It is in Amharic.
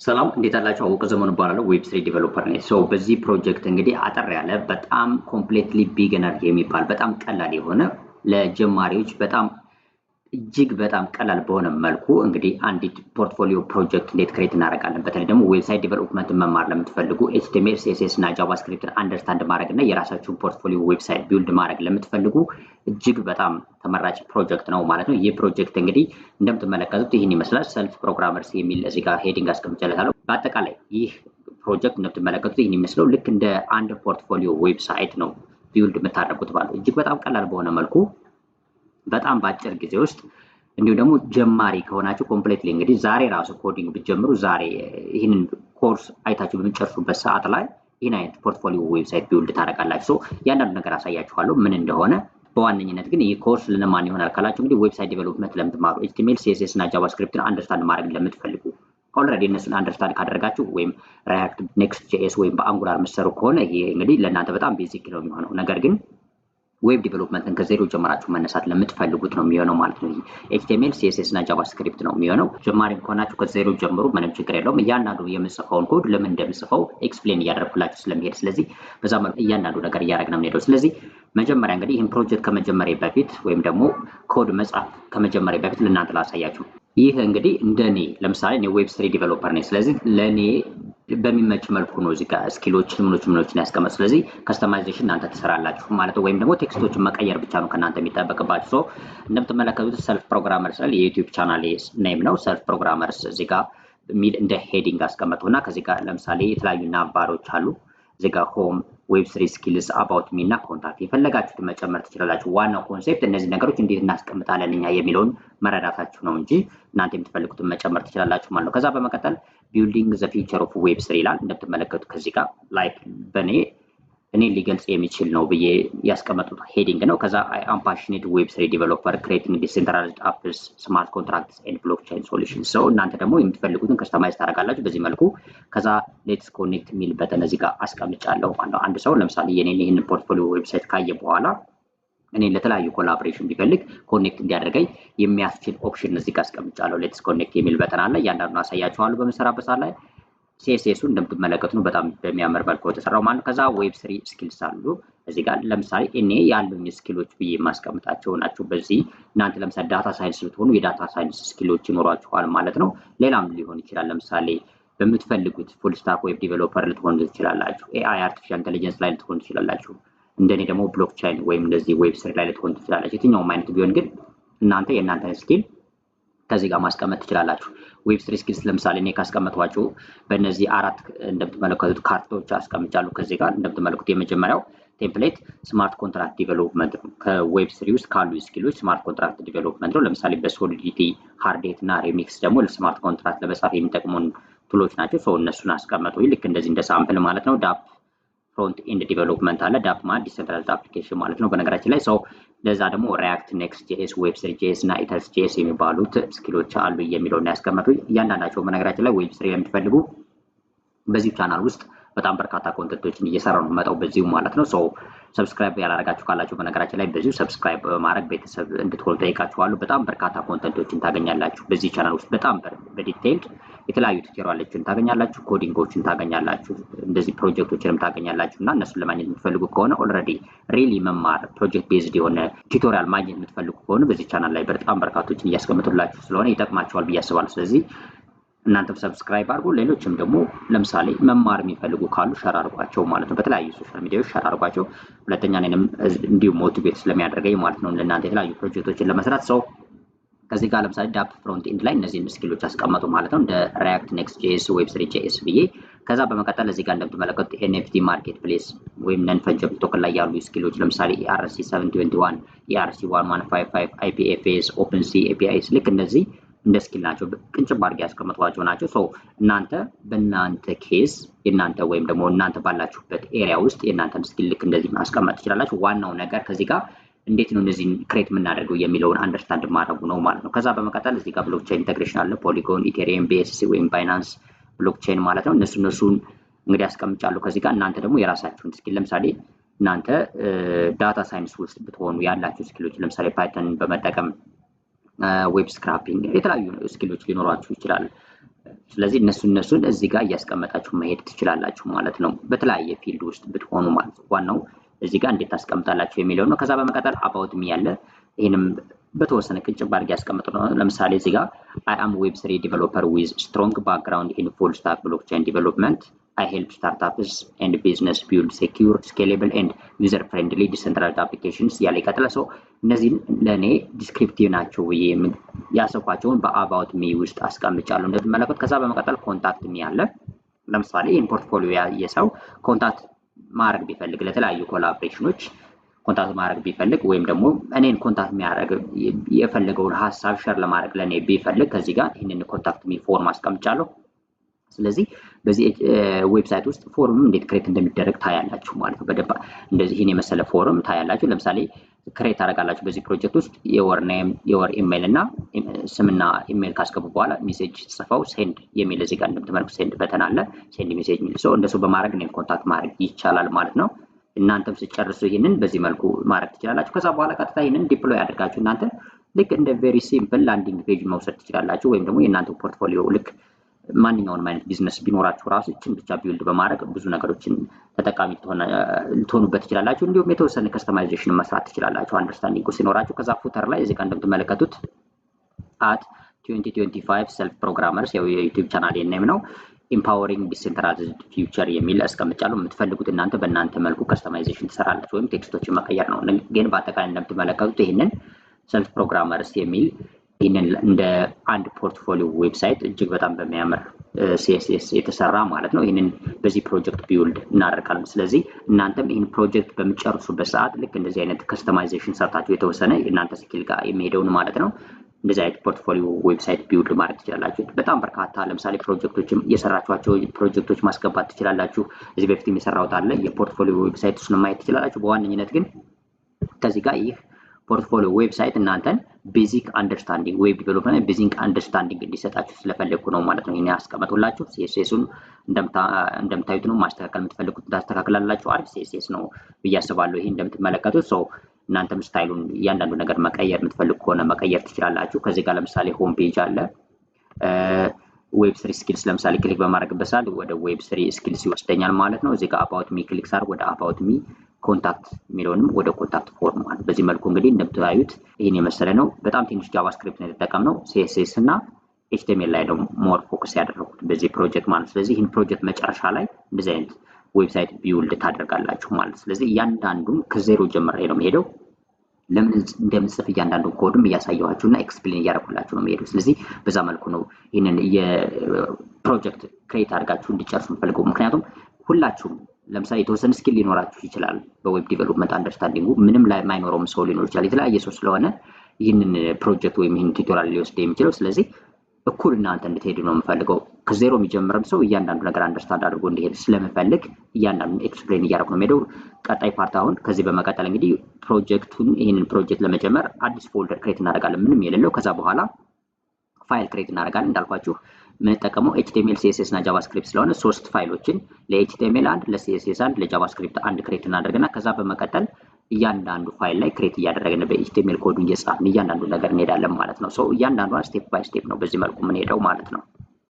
ሰላም፣ እንዴት አላችሁ? አወቀ ዘመኑ እባላለሁ። Web3 developer ነኝ። So በዚህ ፕሮጀክት እንግዲህ አጠር ያለ፣ በጣም completely beginner የሚባል፣ በጣም ቀላል የሆነ፣ ለጀማሪዎች በጣም እጅግ በጣም ቀላል በሆነ መልኩ እንግዲህ አንዲት portfolio project እንዴት create እናደርጋለን። በተለይ ደግሞ website development ን መማር ለምትፈልጉ፣ HTML፣ CSS እና JavaScript ን understand ማድረግ እና የራሳችሁን portfolio website build ማድረግ ለምትፈልጉ እጅግ በጣም ተመራጭ ፕሮጀክት ነው ማለት ነው። ይህ ፕሮጀክት እንግዲህ እንደምትመለከቱት ይህን ይመስላል። Self programmers የሚል እዚህ ጋር heading አስቀምጬለታለሁ። በአጠቃላይ ይህ ፕሮጀክት እንደምትመለከቱት ይህን ይመስለው ልክ እንደ አንድ portfolio website ነው build የምታደርጉት ማለት እጅግ በጣም ቀላል በሆነ መልኩ፣ በጣም በአጭር ጊዜ ውስጥ። እንዲሁም ደግሞ ጀማሪ ከሆናችሁ completely እንግዲህ ዛሬ ራሱ coding ብትጀምሩ፣ ዛሬ ይህንን ኮርስ አይታችሁ በምትጨርሱበት ሰዓት ላይ ይህን አይነት portfolio website build ታደርጋላችሁ። እያንዳንዱ ነገር አሳያችኋለሁ ምን እንደሆነ። በዋነኝነት ግን ይህ ኮርስ ለነማን ይሆናል ካላችሁ እንግዲህ website development ለምትማሩ፣ HTML፣ CSS እና JavaScript ን understand ማድረግ ለምትፈልጉ፣ already እነሱን understand ካደረጋችሁ ወይም React፣ Next.js ወይም በ Angular የምትሰሩ ከሆነ ይሄ እንግዲህ ለእናንተ በጣም basic ነው የሚሆነው። ነገር ግን web development ን ከዜሮ ጀምራችሁ መነሳት ለምትፈልጉት ነው የሚሆነው ማለት ነው። HTML፣ CSS እና JavaScript ነው የሚሆነው። ጀማሪም ከሆናችሁ ከዜሮ ጀምሩ፣ ምንም ችግር የለውም። እያንዳንዱ የምጽፈውን ኮድ ለምን እንደምጽፈው explain እያደረግኩላችሁ ስለሚሄድ፣ ስለዚህ በዛ መልኩ እያንዳንዱ ነገር እያደረግን ነው የምንሄደው። ስለዚህ መጀመሪያ እንግዲህ ይህን ፕሮጀክት ከመጀመሪያ በፊት ወይም ደግሞ ኮድ መጻፍ ከመጀመሪያ በፊት ለእናንተ ላሳያችሁ። ይህ እንግዲህ እንደኔ ለምሳሌ እኔ Web3 developer ነኝ። ስለዚህ ለእኔ በሚመች መልኩ ነው እዚህ ጋር skill ኦችን ምኖች ምኖችን ያስቀመጥ። ስለዚህ customization እናንተ ትሰራላችሁ ማለት ነው። ወይም ደግሞ text ኦችን መቀየር ብቻ ነው ከእናንተ የሚጠበቅባችሁ። So እንደምትመለከቱት Self Programmers ስላል የ YouTube channel name ነው። Self Programmers እዚህ ጋር የሚል እንደ heading አስቀመጥኩ እና ከዚህ ጋር ለምሳሌ የተለያዩ navbar ኦች አሉ። እዚህ ጋር home፣ Web3 skills፣ about me እና contact የፈለጋችሁትን መጨመር ትችላላችሁ። ዋናው concept እነዚህ ነገሮች እንዴት እናስቀምጣለን እኛ የሚለውን መረዳታችሁ ነው እንጂ እናንተ የምትፈልጉትን መጨመር ትችላላችሁ ማለት ነው። ከዛ በመቀጠል "Building the future of Web3" ይላል። እንደምትመለከቱት ከዚህ ጋር like በእኔ እኔ ሊገልጽ የሚችል ነው ብዬ ያስቀመጡት heading ነው። ከዛ "I am passionate Web3 developer creating decentralized apps, smart contracts and blockchain solution." So እናንተ ደግሞ የምትፈልጉትን customize ታደርጋላችሁ በዚህ መልኩ። ከዛ "Let's connect" የሚል button እዚህ ጋር አስቀምጫለሁ ማለት ነው። አንድ ሰው ለምሳሌ የኔን ይህንን portfolio website ካየ በኋላ እኔን ለተለያዩ collaboration ቢፈልግ connect እንዲያደርገኝ የሚያስችል option እዚህ ጋር አስቀምጫለሁ። "Let's connect" የሚል button አለ። እያንዳንዱን አሳያችኋለሁ በምሰራበት ሰዓት ላይ። CSS ኡ እንደምትመለከቱ ነው። በጣም በሚያምር መልኩ የተሰራው ማለት ነው። ከዛ Web3 skills አሉ እዚህ ጋር። ለምሳሌ እኔ ያሉኝ skill ኦች ብዬ የማስቀምጣቸው ናቸው። በዚህ እናንተ ለምሳሌ data science ብትሆኑ የ data science skill ኦች ይኖሯችኋል ማለት ነው። ሌላም ሊሆን ይችላል። ለምሳሌ በምትፈልጉት full stack web developer ልትሆኑ ትችላላችሁ። AI, artificial intelligence ላይ ልትሆኑ ትችላላችሁ። እንደኔ ደግሞ blockchain ወይም እንደዚህ Web3 ላይ ልትሆኑ ትችላላችሁ። የትኛውም አይነት ቢሆን ግን እናንተ የእናንተን skill ከዚህ ጋር ማስቀመጥ ትችላላችሁ። Web3 skills ለምሳሌ እኔ ካስቀመጥኳቸው በእነዚህ አራት እንደምትመለከቱት ካርቶች አስቀምጫለሁ። ከዚህ ጋር እንደምትመለከቱት የመጀመሪያው template smart contract development ነው። ከ Web3 ውስጥ ካሉ skill ኦች smart contract development ነው። ለምሳሌ በ Solidity፣ Hardhat እና Remix ደግሞ ለ smart contract ለመጻፍ የሚጠቅሙን tool ኦች ናቸው። So እነሱን አስቀመጡ። ልክ እንደዚህ እንደ sample ማለት ነው። dApp front end development አለ። dApp ማለት decentralized application ማለት ነው። በነገራችን ላይ so ለዛ ደግሞ React፣ Next.js፣ Web3.js እና ethers.js የሚባሉት skill ኦች አሉ የሚለውን ያስቀመጡ እያንዳንዳቸው። በነገራችን ላይ Web3 የምትፈልጉ በዚሁ ቻናል ውስጥ በጣም በርካታ content ኦችን እየሰራ ነው የምመጣው በዚሁ ማለት ነው። So subscribe ያላረጋችሁ ካላችሁ በነገራችን ላይ በዚሁ subscribe በማድረግ ቤተሰብ እንድትሆኑ ጠይቃችኋለሁ። በጣም በርካታ content ኦችን ታገኛላችሁ በዚህ ቻናል ውስጥ። በጣም በ detailed የተለያዩ tutorial ኦችን ታገኛላችሁ፣ coding ኦችን ታገኛላችሁ፣ እንደዚህ ፕሮጀክቶችንም ታገኛላችሁ። እና እነሱን ለማግኘት የምትፈልጉ ከሆነ፣ already really መማር project based የሆነ tutorial ማግኘት የምትፈልጉ ከሆነ በዚህ ቻናል ላይ በጣም በርካቶችን እያስቀምጡላችሁ ስለሆነ ይጠቅማችኋል ብዬ አስባለሁ። ስለዚህ እናንተም subscribe አድርጉ። ሌሎችም ደግሞ ለምሳሌ መማር የሚፈልጉ ካሉ share አድርጓቸው ማለት ነው። በተለያዩ social media ዎች share አድርጓቸው። ሁለተኛ እኔንም እንዲሁ motivate ስለሚያደርገኝ ማለት ነው ለእናንተ የተለያዩ ፕሮጀክቶችን ለመስራት። So ከዚህ ጋር ለምሳሌ dApp front end ላይ እነዚህን skill ኦች አስቀመጡ ማለት ነው፣ እንደ React፣ Next.js፣ Web3.js ብዬ። ከዛ በመቀጠል እዚህ ጋር እንደምትመለከቱት NFT marketplace ወይም non fungible token ላይ ያሉ skill ኦች፣ ለምሳሌ ERC 721፣ ERC 1155፣ IPFS፣ OpenSea APIs ልክ እነዚህ እንደ skill ናቸው። ቅንጭብ አድርጌ ያስቀመጥኳቸው ናቸው። So እናንተ በእናንተ case የእናንተ ወይም ደግሞ እናንተ ባላችሁበት area ውስጥ የእናንተን skill ልክ እንደዚህ ማስቀመጥ ትችላላችሁ። ዋናው ነገር ከዚህ ጋር እንዴት ነው እነዚህን create የምናደርገው የሚለውን understand ማድረጉ ነው ማለት ነው። ከዛ በመቀጠል እዚህ ጋር blockchain integration አለ። Polygon፣ Ethereum፣ BSC ወይም Binance blockchain ማለት ነው። እነሱን እንግዲህ አስቀምጫለሁ ከዚህ ጋር። እናንተ ደግሞ የራሳችሁን skill፣ ለምሳሌ እናንተ data science ውስጥ ብትሆኑ ያላችሁ skill ኦች፣ ለምሳሌ Python በመጠቀም web scraping የተለያዩ skill ኦች ሊኖሯችሁ ይችላል። ስለዚህ እነሱን እዚህ ጋር እያስቀመጣችሁ መሄድ ትችላላችሁ ማለት ነው። በተለያየ field ውስጥ ብትሆኑ ማለት ነው። ዋናው እዚህ ጋር እንዴት ታስቀምጣላችሁ የሚለው ነው። ከዛ በመቀጠል about me ያለ፣ ይህንም በተወሰነ ቅንጭብ አድርጌ ያስቀምጥ ነው። ለምሳሌ እዚህ ጋር "I am Web3 developer with strong background in full stack blockchain development. I help startups and business build secure, scalable and user friendly decentralized applications" እያለ ይቀጥላል። So እነዚህን ለእኔ descriptive ናቸው ብዬ ያሰብኳቸውን በ about me ውስጥ አስቀምጫለሁ እንደምትመለከቱት። ከዛ በመቀጠል contact me አለ። ለምሳሌ ይህን portfolio ያየ ሰው contact ማድረግ ቢፈልግ፣ ለተለያዩ collaboration ኖች contact ማድረግ ቢፈልግ፣ ወይም ደግሞ እኔን contact የሚያደርግ የፈለገውን ሀሳብ share ለማድረግ ለእኔ ቢፈልግ ከዚህ ጋር ይህንን contact me form አስቀምጫለሁ። ስለዚህ በዚህ website ውስጥ form እንዴት create እንደሚደረግ ታያላችሁ ማለት ነው። በደንብ እንደዚህ ይህን የመሰለ form ታያላችሁ። ለምሳሌ create ታደርጋላችሁ። በዚህ ፕሮጀክት ውስጥ your name፣ your email እና ስምና ኢሜይል ካስገቡ በኋላ message ጽፈው send የሚል፣ እዚህ ጋር እንደምትመለከቱ send button አለ። Send message የሚል ሰው እንደሱ በማድረግ እኔን contact ማድረግ ይቻላል ማለት ነው። እናንተም ስትጨርሱ ይህንን በዚህ መልኩ ማድረግ ትችላላችሁ። ከዛ በኋላ ቀጥታ ይህንን deploy አድርጋችሁ እናንተ ልክ እንደ very simple landing page መውሰድ ትችላላችሁ። ወይም ደግሞ የእናንተ portfolio ልክ ማንኛውንም አይነት ቢዝነስ ቢኖራችሁ ራሱ ይችን ብቻ build በማድረግ ብዙ ነገሮችን ተጠቃሚ ልትሆኑበት ትችላላችሁ። እንዲሁም የተወሰነ customization መስራት ትችላላችሁ understanding ሲኖራችሁ። ከዛ footer ላይ እዚህ ጋር እንደምትመለከቱት @2025 Self Programmers፣ ያው የ YouTube channel name ነው፣ empowering decentralized future የሚል አስቀምጫለሁ። የምትፈልጉት እናንተ በእናንተ መልኩ customization ትሰራላችሁ ወይም text ኦችን መቀየር ነው። ግን በአጠቃላይ እንደምትመለከቱት ይህንን Self Programmers የሚል ይህንን እንደ አንድ portfolio website እጅግ በጣም በሚያምር CSS የተሰራ ማለት ነው። ይህንን በዚህ ፕሮጀክት build እናደርጋለን። ስለዚህ እናንተም ይህን ፕሮጀክት በምትጨርሱበት ሰዓት ልክ እንደዚህ አይነት customization ሰርታችሁ የተወሰነ እናንተ skill ጋር የሚሄደውን ማለት ነው፣ እንደዚህ አይነት portfolio website build ማድረግ ትችላላችሁ። በጣም በርካታ ለምሳሌ ፕሮጀክቶችም የሰራችኋቸው ፕሮጀክቶች ማስገባት ትችላላችሁ። እዚህ በፊትም የሰራሁት አለ፣ የ portfolio website እሱን ማየት ትችላላችሁ። በዋነኝነት ግን ከዚህ ጋር ይህ portfolio website እናንተን basic understanding፣ web development basic understanding እንዲሰጣችሁ ስለፈለግኩ ነው ማለት ነው። ይህን ያስቀመጡላችሁ CSS ኡን እንደምታዩት ነው። ማስተካከል የምትፈልጉት ታስተካክላላችሁ። አሪፍ CSS ነው ብዬ አስባለሁ። ይሄ እንደምትመለከቱት so እናንተም style ኡን እያንዳንዱ ነገር መቀየር የምትፈልጉ ከሆነ መቀየር ትችላላችሁ። ከዚህ ጋር ለምሳሌ home page አለ። Web3 skills ለምሳሌ click በማድረግበት ሰዓት ወደ Web3 skills ይወስደኛል ማለት ነው። እዚህ ጋር about me click ሳደርግ ወደ about me፣ contact የሚለውንም ወደ contact form ማለት። በዚህ መልኩ እንግዲህ እንደምታዩት ይህን የመሰለ ነው። በጣም ትንሽ JavaScript ነው የተጠቀምነው። CSS እና HTML ላይ ነው more focus ያደረኩት በዚህ ፕሮጀክት ማለት። ስለዚህ ይህን ፕሮጀክት መጨረሻ ላይ እንደዚህ አይነት website build ታደርጋላችሁ ማለት። ስለዚህ እያንዳንዱን ከዜሮ ጀምሬ ነው የምሄደው። ለምን እንደምጽፍ እያንዳንዱን ኮድም እያሳየኋችሁ እና explain እያደረኩላችሁ ነው የምሄደው። ስለዚህ በዛ መልኩ ነው ይህንን የፕሮጀክት create አድርጋችሁ እንዲጨርሱ የምፈልገው። ምክንያቱም ሁላችሁም ለምሳሌ የተወሰነ skill ሊኖራችሁ ይችላል። በ web development understanding ኡ ምንም ላይ የማይኖረውም ሰው ሊኖር ይችላል። የተለያየ ሰው ስለሆነ ይህንን ፕሮጀክት ወይም ይህንን tutorial ሊወስድ የሚችለው፣ ስለዚህ እኩል እናንተ እንድትሄዱ ነው የምፈልገው። ከዜሮ የሚጀምርም ሰው እያንዳንዱ ነገር understand አድርጎ እንዲሄድ ስለምፈልግ እያንዳንዱ explain እያደረኩ ነው የምሄደው። ቀጣይ part አሁን ከዚህ በመቀጠል እንግዲህ ፕሮጀክቱን ይህንን ፕሮጀክት ለመጀመር አዲስ folder create እናደርጋለን፣ ምንም የሌለው። ከዛ በኋላ file create እናደርጋለን። እንዳልኳችሁ የምንጠቀመው HTML፣ CSS እና JavaScript ስለሆነ ሶስት ፋይሎችን ለ HTML አንድ፣ ለ CSS አንድ፣ ለ JavaScript አንድ create እናደርግና ከዛ በመቀጠል እያንዳንዱ ፋይል ላይ create እያደረግን በ HTML ኮዱን እየጻፍን እያንዳንዱ ነገር እንሄዳለን ማለት ነው። So እያንዳንዷን step by step ነው በዚህ መልኩ የምንሄደው ማለት ነው።